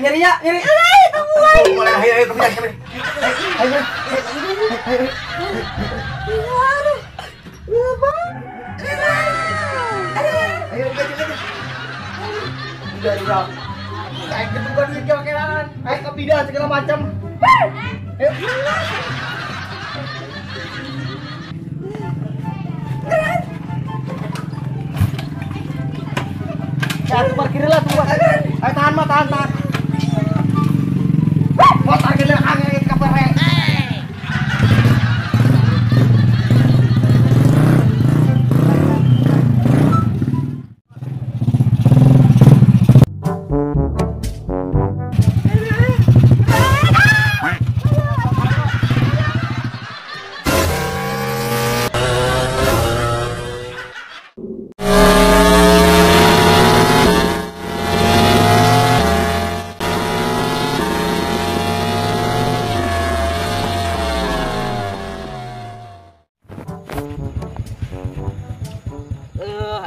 Nyeri ya, nyeri. Boleh, ayo ayo kebian kebian. Ayo. Ayo. Ayo ayo. Udah, udah. Kayak gitu duit kewakilan, kayak kebidan segala macam. Ayo. Ya, tuh parkir lah tuh. Ayo tahan mah, tahan, tahan. Motor gede angin ke pere.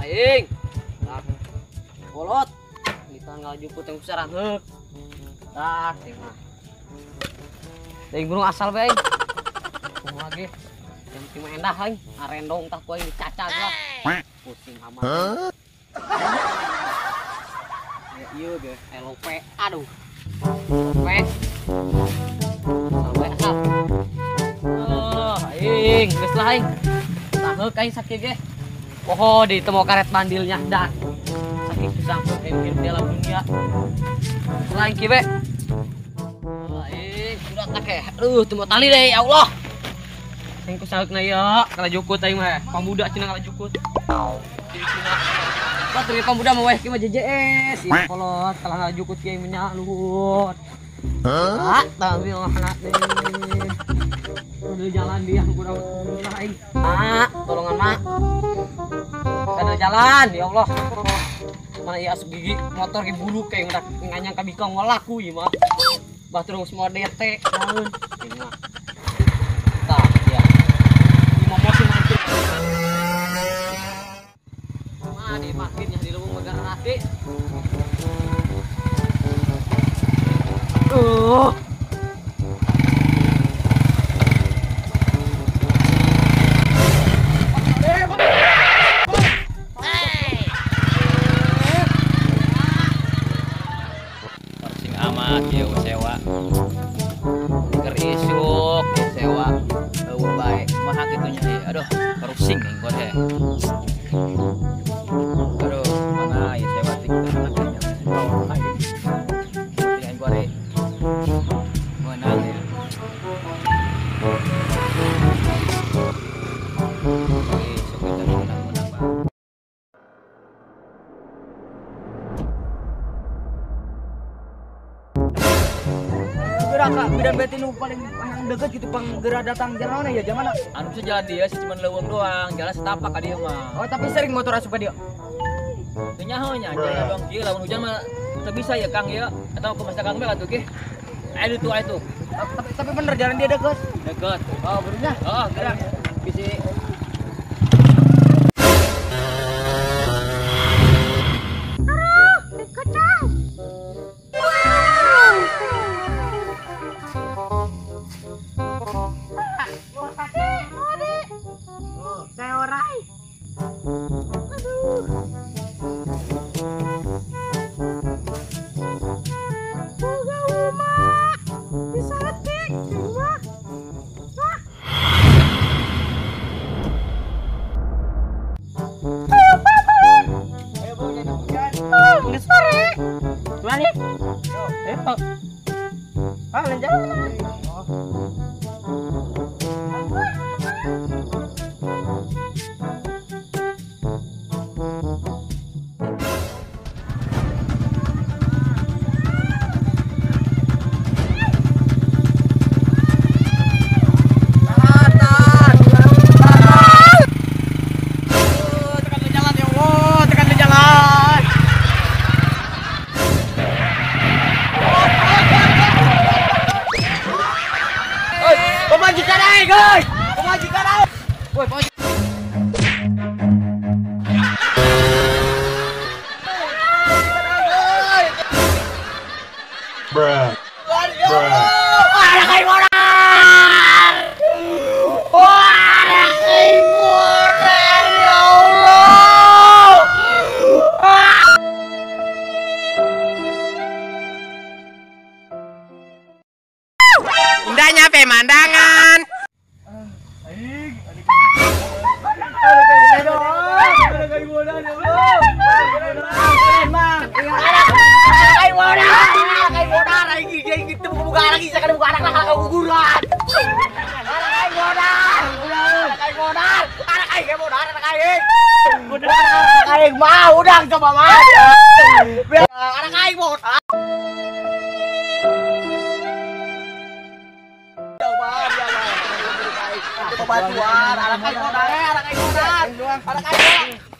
Aing. Kolot. Kita ngalajukut yang besar heuk. Tah, teh mah. Teuing gunung asal bae aing. Kumaha ge? Yang penting mah endah aing. Arendong tah ku aing dicaca lah. Pusing amat. Ya ieu ge LOP. Aduh. LOP. Sampai asal. Aing, geus lah aing. Tah heuk aing sakieu ge. Oh, ditemu karet mandilnya dah. Saking susah hidup dalam dunia. Selain kibe. Aing, sudah tak eh. Aduh, temu tali deh, ya Allah. Sing kusaheukna ya, kalajukut aing mah. Pamuda cenah kalajukut. Cina. Batur pamuda mah weh kieu mah JJS. Ieu kolot kalah kalajukut kieu mah luhur. Hah, tapi Allah deh. Udah jalan dia kurang aing. Mak, tolongan mak. Kada jalan, ya Allah. Mana ieu asup gigi motor ge buluk kayak udah nganyang ka bikong laku ieu mah. Batur geus moal DT naon. Ieu mah. Tah, ya. Ieu mah mosi mantep. Mah di parkirnya di leuweung megah hati. Amat ieu sewa. Keur isuk sewa eueuh bae. Kumaha kitu nya ieu? Aduh, rusing aing gua teh. Aduh, mana ieu sewa teh kitu aing gua teh. Meunang ya. Isuk kita menang-menang banget. Kak, bidan beti nu paling deket gitu panggeura datang jalan mana ya jaman? Anu bisa jalan dia sih cuman leuweung doang, jalan setapak ka dieu mah. Oh, tapi sering motor asup ka dieu. Teu nyaho nya, jalan doang kieu lamun hujan mah teu bisa ya Kang ya. Atau ke Kang bae atuh ge. Ayo tuh, ayo tuh. Tapi bener jalan dia deket. Deket. Oh, benernya? Oh, gerak. Bisi. Aduh, deket ah. Bruh. Anak aing modar. Wah, anak aing modar ya Allah. Indahnya pemandangan. Mau udang coba mah. Anak aing modar. Coba bantuan, anak aing modar, anak aing modar. Anak aing.